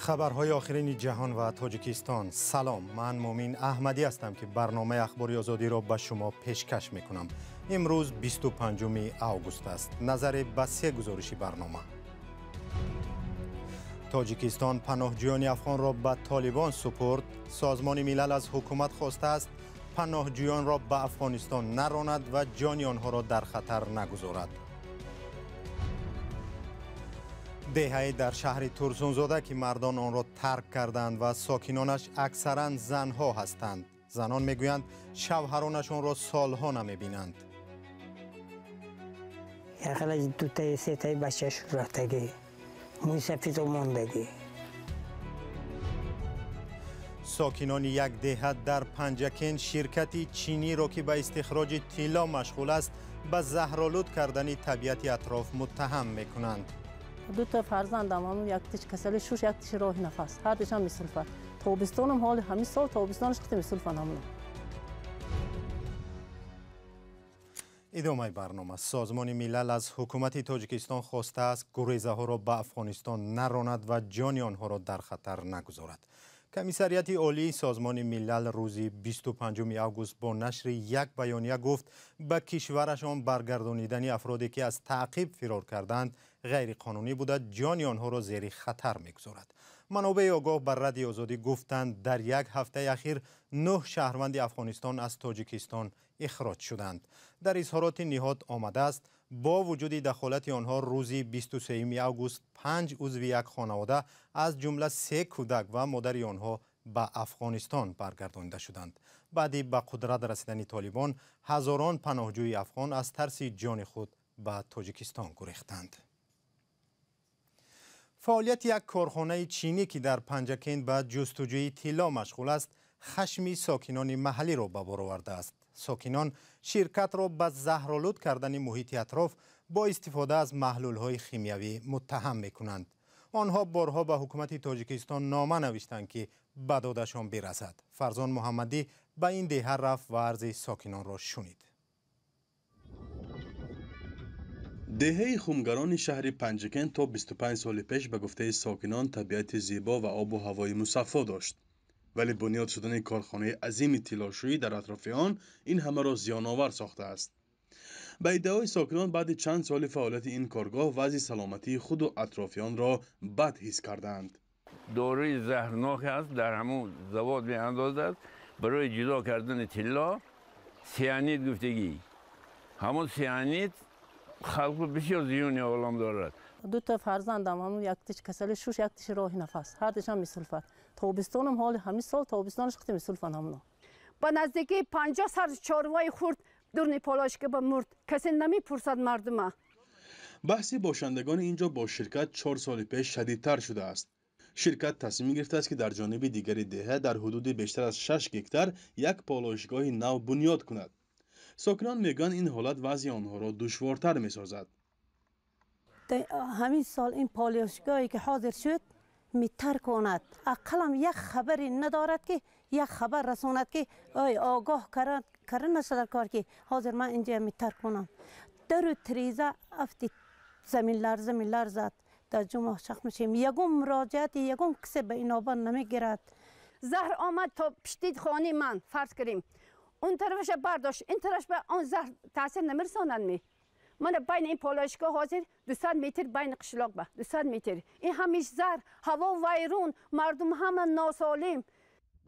Хабарҳои охирини ҷаҳон ва Тоҷикистон. Салом, ман Мумин Аҳмадӣ ҳастам, ки барномаи Ахбори Озодиро ба шумо пешкаш мекунам. Имрӯз 25 август аст. Назаре ба се гузориши барнома. Тоҷикистон паноҳҷӯёни афғонро ба Толибон супурд. Созмони Милал аз ҳукумат хостааст паноҳҷӯёнро ба Афғонистон наронад ва ҷони онҳоро дар хатар нагузорад. Деҳае дар шаҳри Турсунзода, ки мардон онро тарк карданд ва сокинонаш аксаран занҳо ҳастанд. Занон мегӯянд, шавҳаронашонро солҳо намебинанд. Яқала дутаи сетаи бачаш рафтагӣ, мӯи сафедо мондагӣ. Сокинони як деҳа дар Панҷакент ширкати чиниро, ки ба истихроҷи тилло машғул аст, ба заҳролуд кардани табиати атроф муттаҳам мекунанд. Ду та фарзандам, ҳамун яктиш касали шуш, яктиш роҳи нафас. Ҳар душам мисулфа. Тобистонам ҳоли ҳамин сол тобистонаш қити мисулфан ҳамуна. Идомаи барнома. Созмони Милал аз ҳукумати Тоҷикистон хостааст гурезаҳоро ба Афғонистон наронад ва ҷони онҳоро дар хатар нагузорад. Комиссарияти Олии Созмони Милал рӯзи 25 август бо нашри як баёния гуфт, ба кишварашон баргардонидани афроде, ки аз таъқиб фирор карданд, ғайриқонунӣ буда, ҷони онҳоро зери хатар мегузорад. Манобеи огоҳ ба Радиои Озодӣ гуфтанд, дар як ҳафтаи ахир 9 шаҳрванди Афғонистон аз Тоҷикистон ихроҷ шуданд. Дар изҳороти ниҳод омадааст, бо вуҷуди дахолати онҳо рӯзи 23 август 5 узви як хонавода, аз ҷумла 3 кӯдак ва модари онҳо ба Афғонистон баргардонида шуданд. Баъди ба қудрат расидани Толибон, ҳазорон паноҳҷӯи афғон аз тарси ҷони худ ба Тоҷикистон гурехтанд. Фаъолияти як корхонаи чинӣ, ки дар Панҷакент ба ҷустуҷӯи тилло машғул аст, хашми сокинони маҳаллиро ба бор овардааст. Сокинон ширкатро ба заҳролуд кардани муҳити атроф бо истифода аз маҳлулҳои химиявӣ муттаҳам мекунанд. Онҳо борҳо ба ҳукумати Тоҷикистон нома навиштанд, ки ба додашон бирасад. Фарзон Муҳаммадӣ ба ин деҳа рафт ва арзи сокинонро шунид. Деҳаи хумгарони шаҳри Панҷакент то 25 соли пеш ба гуфтаи сокинон табиати зебо ва обу ҳавои мусаффо дошт. Вале бунёд шудани корхонаи азими тиллошӯӣ дар атрофи он ин ҳамаро зиёновар сохтааст. Ба иддаои сокинон, баъди чанд соли фаъолияти ин коргоҳ вазъи саломатии худу атрофиёнро бад ҳис кардаанд. Доруи заҳрнок аст, дар ҳамун завод меандозад барои ҷудо кардани тилло, сианид гуфтагӣ. Ҳамун сианид халқро бисёр зиёни олам дорад. Ду та фарзандам, ҳамун яктиш касали шуш, яктиш роҳи нафас. Ҳар душам мисулфа. Тобистонам ҳоли ҳамин сол тобистонаш қити мисулфан ҳамуна. Ба наздикии 50 сар чорвои хурд дурни полошка ба мурд. Касе намепурсад мардума. Баҳси бошандагони ин ҷо бо ширкат 4 соли пеш шадидтар шудааст. Ширкат тасмим гирифтааст, ки дар ҷониби дигари деҳа дар ҳудуди бештар аз 6 гектар як полоишгоҳи нав бунёд кунад. Сокинон мегӯянд, ин ҳолат вазъи онҳоро душвортар месозад. Ҳамин сол ин полоишгоҳе ки ҳозир шуд метарконад. Ақаллам як хабаре надорад, ки як хабар расонад, ки ой огоҳ карда нашуда кор, ки ҳозир ман инҷа метарконам. Дару тиреза афти замин ларза меларзад. Дар ҷумъа шах мешем. Ягон муроҷиати ягон касе ба инобат намегирад. Заҳр омад то пишти хонаи ман, фарз кунем. Он тарафаша бардошт, ин тараф ба он заҳр таъсир намерасонад ми. Ман байни ин полоишгоҳ ҳозир 200 метр байни қишлоқ ба 200 метр. Ин ҳамиш заҳр, ҳаво вайрон, мардум ҳама носолим.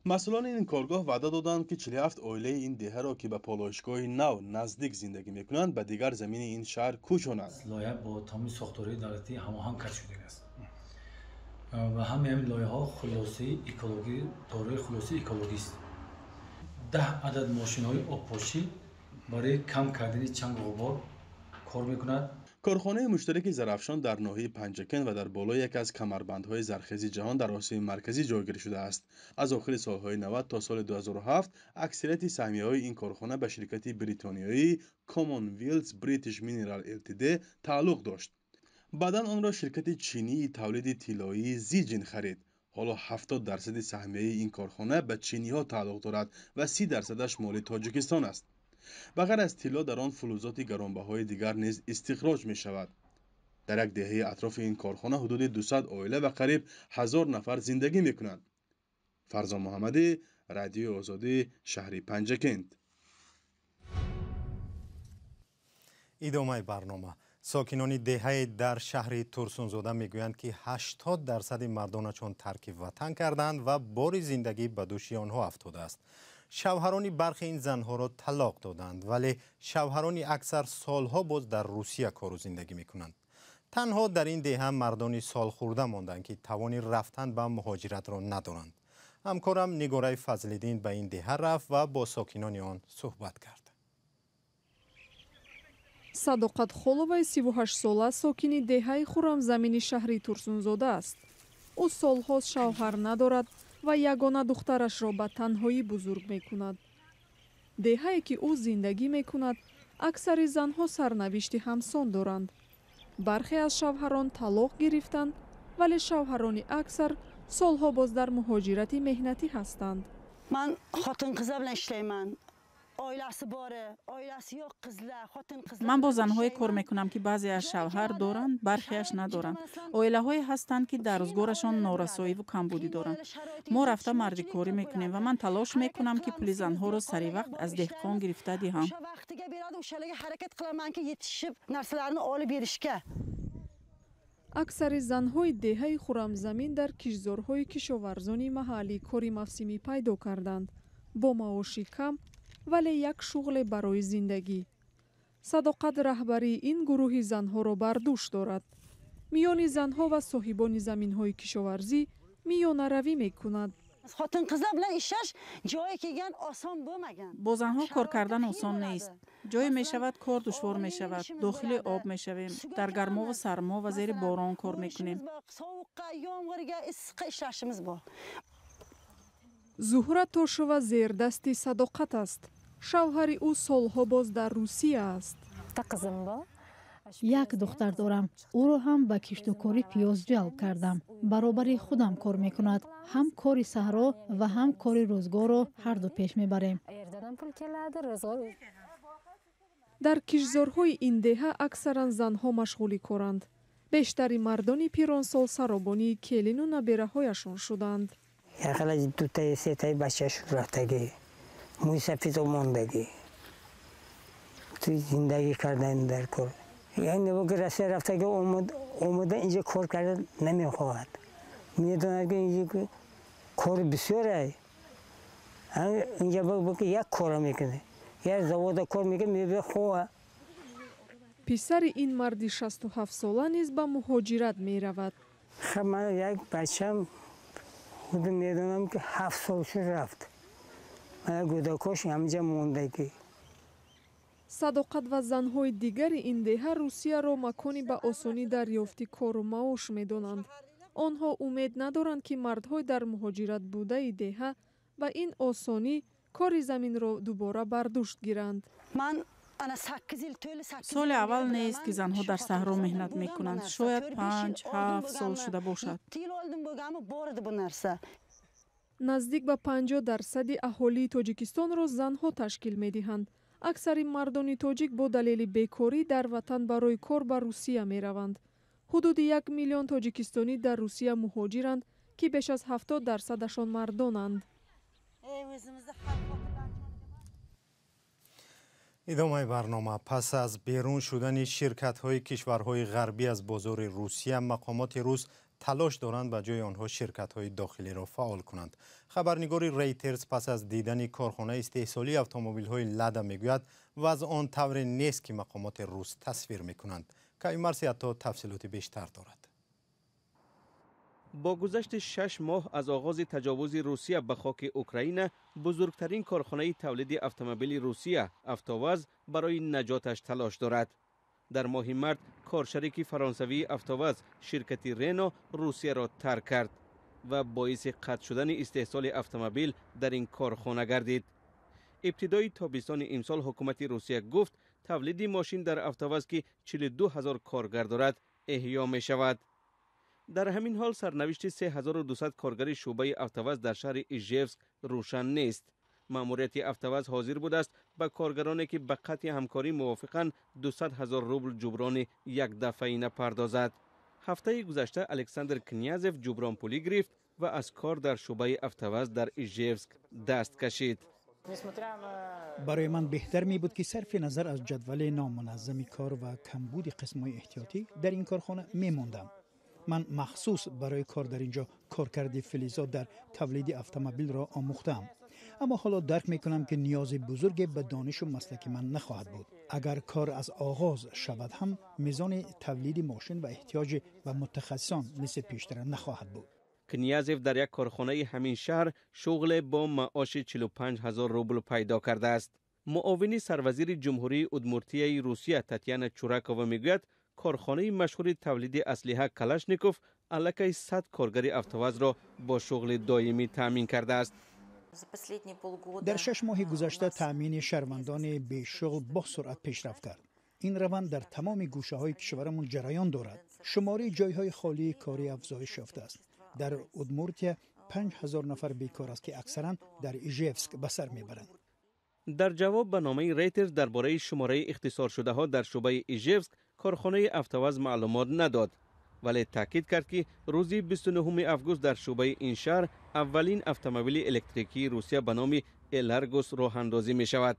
Масъулони ин коргоҳ ваъда доданд, ки 47 оилаи ин деҳаро, ки ба полоишгоҳи нав наздик зиндагӣ мекунанд, ба дигар замини ин шаҳр кӯчонанд. Лоиҳа бо тамоми сохторҳои давлатӣ ҳамоҳанг карда шудааст ва ҳамаи ҳамин лоиҳаҳо хулосаи экологӣ, дорои хулосаи экологист. 10 адад мошинҳои обпошӣ барои кам кардани чангу ғубор кор мекунад. Корхонаи муштараки Зарафшон дар ноҳияи Панҷакент ва дар болои яке аз камарбандҳои зархези ҷаҳон дар Осиёи Марказӣ ҷойгир шудааст. Аз охири солҳои 90 то соли 2007 аксарияти саҳмияҳои ин корхона ба ширкати бритониёии Commonwealth British Mineral Ltd тааллуқ дошт. Баъдан онро ширкати чинии тавлиди тиллоии Зиҷин харид. Ҳоло 70% саҳмияи ин корхона ба чиниҳо тааллуқ дорад ва 30%-аш моли Тоҷикистон аст. Ба ғайр аз тилло дар он фулузоти гаронбаҳои дигар низ истихроҷ мешавад. Дар як деҳаи атрофи ин корхона ҳудуди 200 оила ва қариб 1000 нафар зиндагӣ мекунанд. Фарзон Муҳаммадӣ, Радиои Озодӣ, шаҳри Панҷакент. Идомаи барнома. Сокинони деҳаи дар шаҳри Турсунзода мегӯянд, ки 80% мардонашон тарки ватан карданд ва бори зиндагӣ ба дӯши онҳо афтодааст. Шавҳарони бархе ин занҳоро талоқ доданд, вале шавҳарони аксар солҳо боз дар Русия кору зиндагӣ мекунанд. Танҳо дар ин деҳа мардони солхӯрда монданд, ки тавони рафтан ба муҳоҷиратро надоранд. Ҳамкорам Нигораи Фазлиддин ба ин деҳа рафт ва бо сокинони он суҳбат кард. Садоқат Холоваи 38-сола сокини деҳаи Хуррамзамини шаҳри Турсунзода аст. Ӯ солҳост шавҳар надорад ва ягона духтарашро ба танҳоӣ бузург мекунад. Деҳае ки ӯ зиндагӣ мекунад, аксари занҳо сарнавишти ҳамсон доранд. Бархе аз шавҳарон талоқ гирифтанд, вале шавҳарони аксар солҳо боз дар муҳоҷирати меҳнатӣ ҳастанд. Ман хотин-қизlar bilan ishlayman. Oilasi bor, oilasi yo'q qizlar, xotin-qizlar. Ман бо занҳое кор мекунам, ки баъзеаш шавҳар доранд, бархеаш надоранд. Оилаҳое ҳастанд, ки дар рӯзгорашон норасоиву камбудӣ доранд. Мо рафта мардикорӣ мекунем ва ман талош мекунам, ки пули занҳоро сари вақт аз деҳқон гирифта диҳам. O'sha vaqtiga beradi, o'shalarga harakat qilamanki, yetishib narsalarni olib berishga. Аксари занҳои деҳаи Хуррамзамин дар киштзорҳои кишоварзони маҳаллӣ кори мавсимӣ пайдо карданд, бо маоши кам, вале як шуғле барои зиндагӣ. Садоқат раҳбарии ин гурӯҳи занҳоро бар дӯш дорад. Миёни занҳо ва соҳибони заминҳои кишоварзӣ миёнаравӣ мекунад. Xotin-qizlar bilan ishlash joyi kelgan oson bo'lmagan. Бо занҳо кор кардан осон нест. Ҷое мешавад, кор душвор мешавад, дохили об мешавем, дар гармову сармо ва зери борон кор мекунем. Sovuqqa, yomg'irga, issiqqa ishlashimiz bor. Зуҳра Тошова зердасти Садоқат аст. Шавҳари ӯ солҳо боз дар Русия аст. Як духтар дорам. Ӯро ҳам ба киштукори пиёз ҷалб кардам. Баробари худам кор мекунад. Ҳам кори саҳро ва ҳам кори рӯзгорро ҳарду пеш мебарем. Дар киштзорҳои ин деҳа аксаран занҳо машғули коранд. Бештари мардони пиронсол саробонии келину набераҳояшон шуданд. Яқала дутаи сетаи бачааш рафтагӣ, мӯи сафедо мондагӣ. Ту зиндагӣ кардан дар кор. Яъне ки Россия рафтагӣ омада инҷо кор карда намехоҳад. Медонад ки инҷо кор бисёр ай. Инҷо як кора мекунад. Як завода кор мекунад, мебиёд хоҳа. Писари ин марди 67-сола низ ба муҳоҷират меравад. Хаб ман як бачам худам медонам ки 7 сол шуд рафт. Ман гӯдакош ҳамҷа мондагӣ. Садоқат ва занҳои дигари ин деҳа Русияро макони ба осонӣ дарёфти кору маош медонанд. Онҳо умед надоранд, ки мардҳои дар муҳоҷират будаи деҳа ба ин осонӣ кори заминро дубора бар дӯш гиранд. Ман ана 8 yil to'la 8 Соли аввал нест, ки занҳо дар саҳро меҳнат мекунанд. Шояд 5-7 сол шуда бошад. Yil oldin bo'lganmi bor edi bu narsa. Наздик ба 50% аҳолии Тоҷикистонро занҳо ташкил медиҳанд. Аксари мардони тоҷик бо далели бекорӣ дар ватан барои кор ба Русия мераванд. Ҳудуди 1 миллион тоҷикистонӣ дар Русия муҳоҷиранд, ки беш аз 70%-ашон мардонанд. Идомаи барнома. Пас аз берун шудани ширкатҳои кишварҳои ғарбӣ аз бозори Русия, мақомоти рус талош доранд ба ҷои онҳо ширкатҳои дохилиро фаъол кунанд. Хабарнигори Рейтерс пас аз дидани корхонаи истеҳсолии автомобилҳои Лада мегӯяд, вазъ он тавре нест, ки мақомоти рус тасвир мекунанд. Каюмарси ҳатто тафсилоти бештар дорад. Бо гузашти 6 моҳ аз оғози таҷовузи Русия ба хоки Украина, бузургтарин корхонаи тавлиди автомобили Русия, Автоваз, барои наҷоташ талош дорад. Дар моҳи март коршарики фаронсавии Автоваз, ширкати Рено, Русияро тарк кард ва боиси қатъ шудани истеҳсоли автомобил дар ин корхона гардид. Ибтидои тобистони имсол ҳукумати Русия гуфт, тавлиди мошин дар Автоваз, ки 42 ҳазор коргар дорад, эҳё мешавад. Дар ҳамин ҳол сарнавишти 3200 коргари шӯъбаи Автоваз дар шаҳри Ижевск рӯшан нест. Маъмурияти Автоваз ҳозир будааст ба коргароне ки ба қатъи ҳамкорӣ мувофиқанд 200 ҳазор рубл ҷуброни якдафъаина пардозад. Ҳафтаи гузашта Александр Князев ҷубронпулӣ гирифт ва аз кор дар шӯъбаи АвтоВАЗ дар Ижевск даст кашид. Барои ман беҳтар мебуд, ки сарфи назар аз ҷадвали номуназзами кор ва камбуди қисмҳои эҳтиётӣ дар ин корхона мемондам. Ман махсус барои кор дар инҷо коркарди филизот дар тавлиди автомобилро омӯхтаам. Аммо ҳоло дарк мекунам, ки ниёзи бузурге ба донишу маслаки ман нахоҳад буд. Агар кор аз оғоз шавад ҳам, мизони тавлиди мошин ва эҳтиёҷи ба мутахассисон мисли пештара нахоҳад буд. Князев дар як корхонаи ҳамин шаҳр шуғле бо маоши 45 ҳазор рубл пайдо кардааст. Муовини сарвазири ҷумҳурии Удмуртияи Русия Татьяна Чуракова мегӯяд, корхонаи машҳури тавлиди аслиҳа Калашников аллакай 100 коргари АвтоВАЗро бо шуғли доимӣ таъмин кардааст. Дар 6 моҳи гузашта таъмини шаҳрвандони бешуғл бо суръат пешрафт кард. Ин раванд дар тамоми гӯшаҳои кишварамон ҷараён дорад. Шумораи ҷойҳои холии корӣ афзоиш ёфтааст. Дар Удмуртия 5000 нафар бекор аст, ки аксаран дар Ижевск ба сар мебаранд. Дар ҷавоб ба номаи Рейтерс дар бораи шумораи ихтисоршудаҳо дар шӯъбаи Ижевск корхонаи АвтоВАЗ маълумот надод, вале таъкид кард, ки рӯзи 29 август дар шӯъбаи ин шаҳр аввалин автомобили электрикии Русия ба номи Эларгус роҳандозӣ мешавад.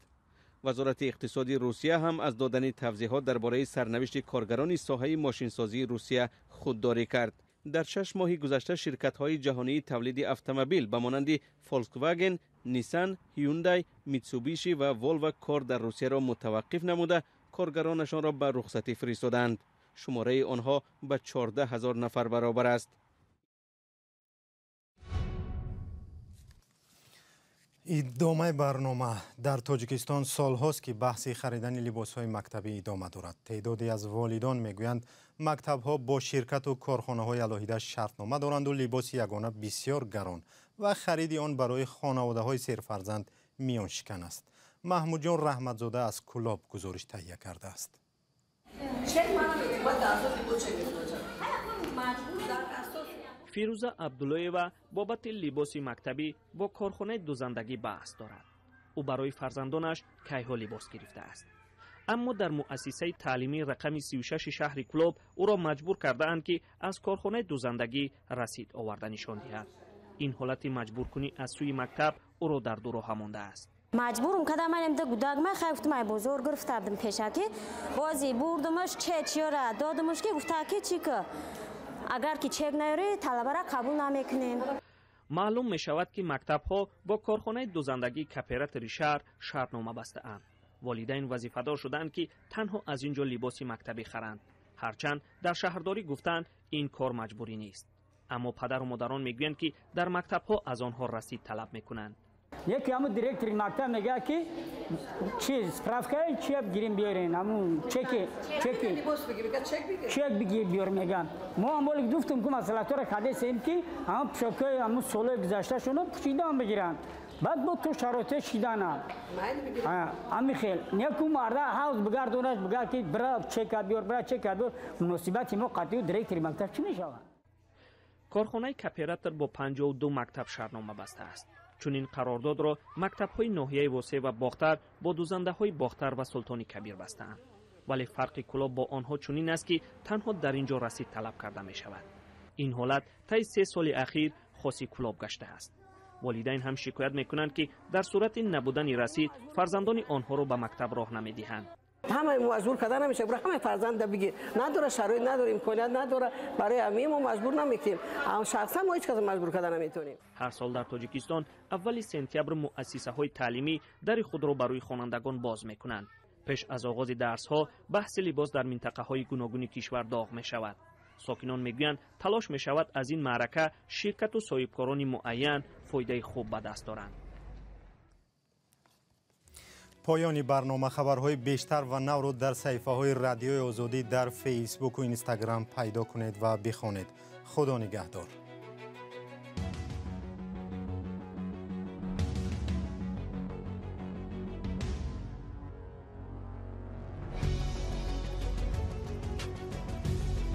Вазорати иқтисоди Русия ҳам аз додани тавзеҳот дар бораи сарнавишти коргарони соҳаи мошинсозии Русия худдорӣ кард. Дар 6 моҳи гузашта ширкатҳои ҷаҳонии тавлиди автомобил ба монанди Volkswagen, Nissan, Hyundai, Mitsubishi ва Volvo кор дар Русияро мутаваққиф намуда, коргаронашонро ба рухсатӣ фиристоданд. Шумораи онҳо ба 14 ҳазор нафар баробар аст. Идомаи барнома. Дар Тоҷикистон солҳост, ки баҳси харидани либосҳои мактабӣ идома дорад. Теъдоде аз волидон мегӯянд, мактабҳо бо ширкату корхонаҳои алоҳида шартнома доранду либоси ягона бисёр гарон ва хариди он барои хонаводаҳои серфарзанд миёншикан аст. Маҳмудҷон Раҳматзода аз Кӯлоб гузориш таҳия кардааст. Фирӯза Абдуллоева бобати либоси мактабӣ бо корхонаи дузандагӣ баҳс дорад. Ӯ барои фарзандонаш кайҳо либос гирифтааст. Аммо дар муассисаи таълимии рақами 36 шаҳри Кӯлоб ӯро маҷбур кардаанд, ки аз корхонаи дузандагӣ расид оварда нишон диҳад. Ин ҳолати маҷбуркунӣ аз сӯи мактаб ӯро дар ду роҳа мондааст. Маҷбурум кардам, манам да гудак ман хай гуфтам, ай бозор гирифтардим пешакӣ, бози бурдумаш чечиёра додумаш, ки гуфта ки чӣ ки агар ки чек наёрӣ, талабара қабул намекунем. Маълум мешавад, ки мактабҳо бо корхонаи дузандагии кооператори шаҳр шартнома бастаанд. Волидайн вазифадор шуданд, ки танҳо аз ин ҷо либоси мактабӣ харанд. Ҳарчанд дар шаҳрдорӣ гуфтанд, ин кор маҷбурӣ нест, аммо падару модарон мегӯянд, ки дар мактабҳо аз онҳо расид талаб мекунанд. Яке ҳамун директори мактаб мегӯяд, ки чи справка чи бигирем биёрен, ҳамун чеки чеки чек бигир биёр мегӯянд. Мо ҳам боли гуфтем, ки масъалаторо кардесем, ки ҳамун пӯшокҳои ҳамун солҳои гузашташонро пӯшидаам бигиранд. Баъд бо ту шароите шиданам ҳамин хел неку марда ҳавз бигардонаш, бигӯяд, ки бира чека биёр, бира чека биёр. Муносибати мо қатъию директори мактаб чӣ мешавад? Корхонаи кооператор бо 52 мактаб шартнома бастааст. Чунин қарордодро мактабҳои ноҳияи Восеъ ва Бохтар бо дузандаҳои Бохтар ва Султони Кабир бастаанд. Вале фарқи Кӯлоб бо онҳо чунин аст, ки танҳо дар ин ҷо расид талаб карда мешавад. Ин ҳолат таи 3 соли ахир хоси Кӯлоб гаштааст. Волидайн ҳам шикоят мекунанд, ки дар сурати набудани расид фарзандони онҳоро ба мактаб роҳ намедиҳанд. Ҳамаи маҷбур карда намешавад, бура ҳамаи фарзанда бигир. Надора шароит, надора имконият, надора. Барои ҳамин мо маҷбур намекунем. Шахсан мо ҳеҷ касро маҷбур карда наметавонем. Ҳар сол дар Тоҷикистон аввали сентябр муассисаҳои таълимӣ дари худро барои хонандагон боз мекунанд. Пеш аз оғози дарсҳо баҳси либос дар минтақаҳои гуногуни кишвар доғ мешавад. Сокинон мегӯянд, талош мешавад аз ин маърака ширкату соҳибкорони муайян фоидаи хуб ба даст доранд. Поёни барнома. Хабарҳои бештар ва навро дар саҳифаҳои Радиои Озодӣ дар Фейсбуку Инстаграм пайдо кунед ва бихонед. Худо нигаҳдор.